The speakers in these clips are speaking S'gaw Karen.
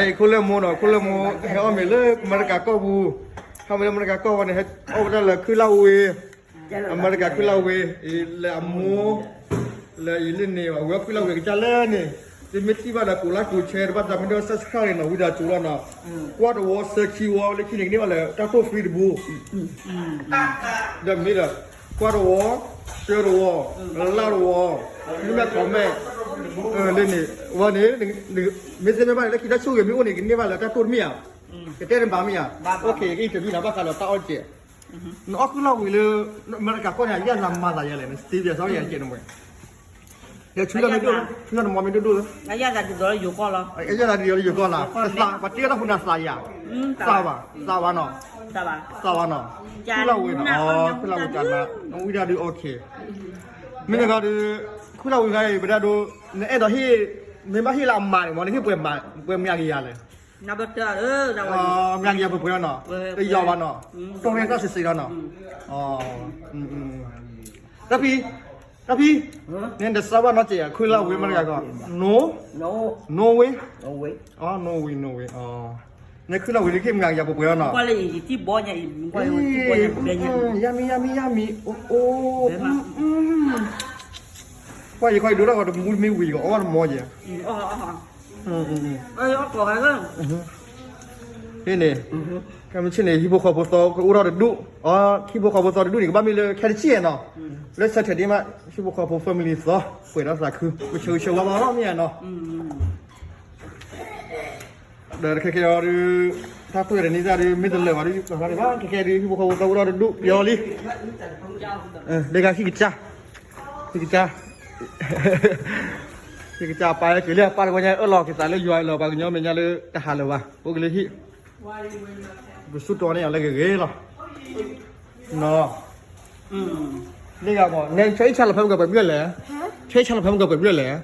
ခိၣ်လၢမိၢ်နီၤ, ခိၣ်လၢမိၢ် ဟဲအီၣ်မ့ၤလၢအမဲရကၤကီၢ်ပူၤ, ဟဲအီၣ်မ့ၤလၢအမဲရကၤကီၢ်ပူၤန့ၣ် ဟဲအီၣ်ဝဲဒၣ်လၢခုၣ်လၢ်ဝ့ၤ, အမဲရကၤခုၣ်လၢ်ဝ့ၤ, လၢအမိၢ် လၢအံၤလၢန့ၣ် အဝဲအီၣ်ခုၣ်လၢ်ဝ့ၤကစၢ်လၢန့ၣ်, သုမ့ၢ်ထံၣ်ဘၣ်ဒီး ကိးlikeကိးshareတဘၣ်သး မ့ၢ်ဒိး subscribe န့ၣ်နီၤ, ဝံသးစူၤလီၤနီၤ, ကွၢ်တဝီ ဆၢခံဝီ လၢခံန့ၣ် ကန့ၢ်ဘၣ်လၢတၢ်တိၢ် free တဘိ ဒီးမ့ၢ်ဒီး ကွၢ်တဝီ, shareတဝီ, likeတဝီ, မ့ၢ် comment လၢန့ၣ်, ဝဲန့ၣ် မ့ၢ်သ့ၣ်မ့ၢ်ဘၣ်န့ၣ် လၢခံတၢ်ဆိၣ်ဂ့ၤမ့ၢ်အိၣ်န့ၣ် ကန့ၢ်ဘၣ်လၢတၢ်တိၢ်တမ့ၢ်ဧါ, ကတဲတဘၣ်မ့ၢ်ဧါ, က့ၤအံၤတမံၤနီၤ ဘၣ်ဃးဒီးတၢ်အီၣ်စဲး, နအီၣ်ခုၣ်လၢ်ဝ့ၤလၢ အမဲရကၤကီၢ်န့ၣ် အယၣ်လၢမၤသးယဲလဲၣ်, နစတ့ပျဲးစီယဲကဲနမ့ၢ် ယဆူလၢမ့ၢ်ဒိၣ်, ဆူလၢနမီၤမ့ၢ်ဒိၣ်ဒိၣ်လၢ, အယၣ်သးဒ်သိးလၢယိၤကီၢ်လီၤ, အယၣ်သးဒ်သိးလၢယိၤကီၢ်လီၤ, ပှၤတ့အီၣ်တၢ်ဖိန့ၣ်သးယၤ, သးဘၣ်, သးဘၣ်နီၤ, သးဘၣ်နီၤ, ခုၣ်လၢ်ဝ့ၤနီၤ, ခုၣ်လၢ်ဝ့ၤကနၤ, နဝံဒၣ်ဒုး OK, မ့ၢ်နကီဒုး, ခုၣ်လၢ်ဝ့ၤဂၤအံၤ ပဒၣ်ဒိ, နအဲၣ်ဒိးဟ့ၣ်, မ့ၢ်ဘၣ်ဟ့ၣ်လၢအမၤန့ၣ်မ့ၢ် နဟ့ၣ်ပှဲၤမၤ, ပှဲၤမၤက့ၤယၤလဲၣ် မ့ၢ်ကယၤပှဲၤပှဲၤလီၤနီၤ, တယီၤဘၣ်နီၤ, တိၢ်ရဲၣ်တၢ်စံးစံးလီၤနီၤ, တၢ်ဖံ, တၢ်ဖံ, န့ၣ်တစၢ်ဘၣ်နီၤစဲး ခုၣ်လၢ်ဝ့ၤမ့ၢ်တဂၤကီ, နိဝ့, နိဝ့, နိဝ့, န့ၣ်ခုၣ်လၢ်ဝ့ၤလၢက့ၤမ့ၢ်ကယၤပှဲၤပှဲၤလီၤနီၤ, ယမံ ယမံ ယမံ ယမံ, အိၣ်, ကွၢ်ယခီယဒိတၢ်ဂီၤတမူတမံဝံၤကီး အီၣ်တမီယဲ ဟ့ၣ်န့ၣ်, ခဲမုၢ်ဆ့ၣ်န့ၣ် ဟံၣ်ဖိဃီဖိသီကအိၣ်ထီၣ်တဒူၣ်, အ ဟံၣ်ဖိဃီဖိသီတဒူၣ်န့ၣ် ကဘၣ်မ့ၢ်လၢခဲတဆံၣ်နီၤ, လၢဆၢထၢၣ်ဒ်မး ဟံၣ်ဖိဃီဖိ family သီ ပှဲၤဒီးသးခု ကဆၢဂ့ၤဆၢဝါဘၣ်လီၤမ့ၢ်နီၤ, ဒီးခဲခဲအံၤဒုး တၢ်ပှဲၤတန့ၢ်တၢ်ဒုး မ့ၢ်တလၢာ်ဘၣ်ဒုး ဘၣ်ခဲခဲအံၤဒုး ဟံၣ်ဖိဃီဖိသီအိၣ်ထီၣ်တဒူၣ်ပယီၤလံ, လၢဂၤဟံၣ်ကစၢ် ဟံၣ်ကစၢ်, ဟံၣ်ကစၢ်ပၢ်က့ၤလံ ပၢ်တဝဲညါအၢၣ်လီၤက့ၤသးလၢယွၤအလီၢ် ပှၤကညီမဲာ်ညါလၢတဟးလၢၤဘၣ် အိၣ်က့ၤလၢဟံၣ်, ပကစူၢ်တီန့ၢ်အီၤလၢဂ့ၤဂ့ၤလီၤ, နီၤ, လၢဂၤမ့ၢ် နဆၢဟံၣ်ဆၢလီၤဖဲမုၢ်ကပှဲၤမုၢ်လဲၣ်, ဆၢဟံၣ်ဆၢလီၤဖဲမုၢ်ကပှဲၤမုၢ်လဲၣ်,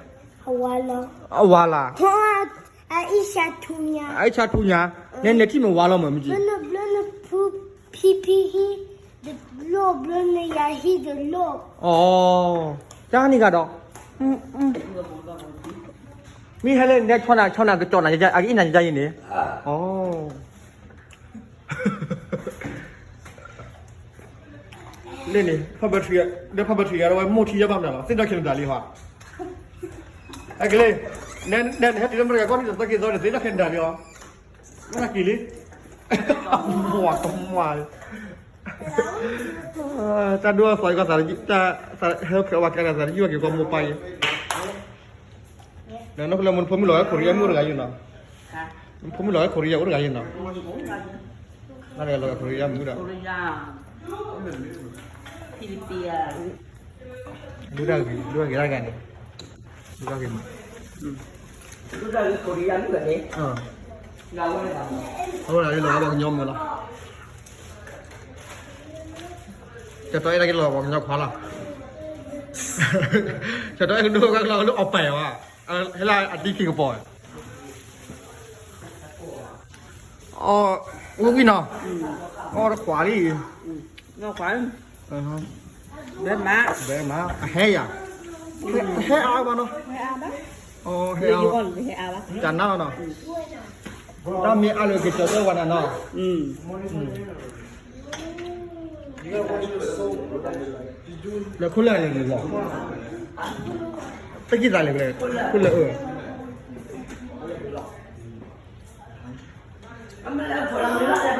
အဝၤလီၤ, အဝၤလီၤ, အအံၣ်ဆါထူညါ, အအံၣ်ဆါထူညါ, နဲနထံၣ်မ့ၢ်ဝါလီၤမ့ၢ်မ့ၢ်က့ ဖံဖံဟံၣ်တလိၣ်ဘျီန့ၣ်ယၤဟံၣ်တလိၣ်, အီ, တၢ်န့ၣ်ဂၤဒီး, မ့ၢ်ဟဲလၢနဆီနၤဆီနၤကကၠီနၤ အကအံၣ်နၤယၤယၤအံၤန့ၣ်, အီ, လၢန့ၣ် ဖီၣ်ဘၢထံ ဒီးဖီၣ်ဘၢထံဂၤဒီးဝဲမိၢ်ထံယါဘၣ်မနုၤလီၤ သ့ၣ်နီၣ်ခဲနဒၤလံဟီ, အကလ့, နဟဲတုၤလၢမတၤဂၤကီၢ်နံၣ်ဒီးသီက့ၤသီန့ၣ် သ့ၣ်နီၣ်ခဲနဒၤလံဟီ, မ့ၢ်က့ၤလံ, မွၤကမွၤ, တၢ်ဒိၣ်အသီကီၢ်သး, ဟဲဖျိးဝဲကဲသးတယုၢ်ဝဲက့ၤကီၢ်မိၢ်ပၢ်အံၤ, နနီၢ်ခိလၢမူနဖိမုၣ်လီၤဝဲခိၣ်ရံယါမုၣ်တဂၤယုၢ်နီၤ, နဖိမုၣ်လီၤဝဲခိၣ်ရံယါအိၣ်တဂၤယုၢ်နီၤ, နလီၤဝဲခိၣ်ရံယါမုၣ်ဒီး, ဒုၣ်ဒါဂ့ၤ ဒုၣ်ဒါဂ့ၤတၢ်ဂၤန့ၣ်, ဒုၣ်ဒါဂ့ၤ, အဝဲဒၣ်လီၤဝဲပှၤကညီမုၣ်လီၤ, ကတီၤအဲၣ်တၢ်ကလီၤပှၤကညီခွါလီၤ, ကတီၤအဲၣ်ကဒိၣ်ကလီၤလၢအီၣ်ပဲာ်ဝဲ, ဟဲလၢအတံၤခံကပီၤ အီၣ်ဝံၤဝံၤနီၤ, အီၣ်တခွးလံ, ဘဲမး, ဘဲမး, အဟဲယၤ, ဟဲအါဘၣ်နီၤ, ဟဲအါ, တၢ်နါနီၤ, တၢ်မ့ၢ်အါလၢကကၠီၤတဲဝဲနၤနီၤ, လၢခိၣ်လၢ်လဲၣ်လီၤ, တကံၢ်သးလဲၣ်, ခိၣ်လၢအၢ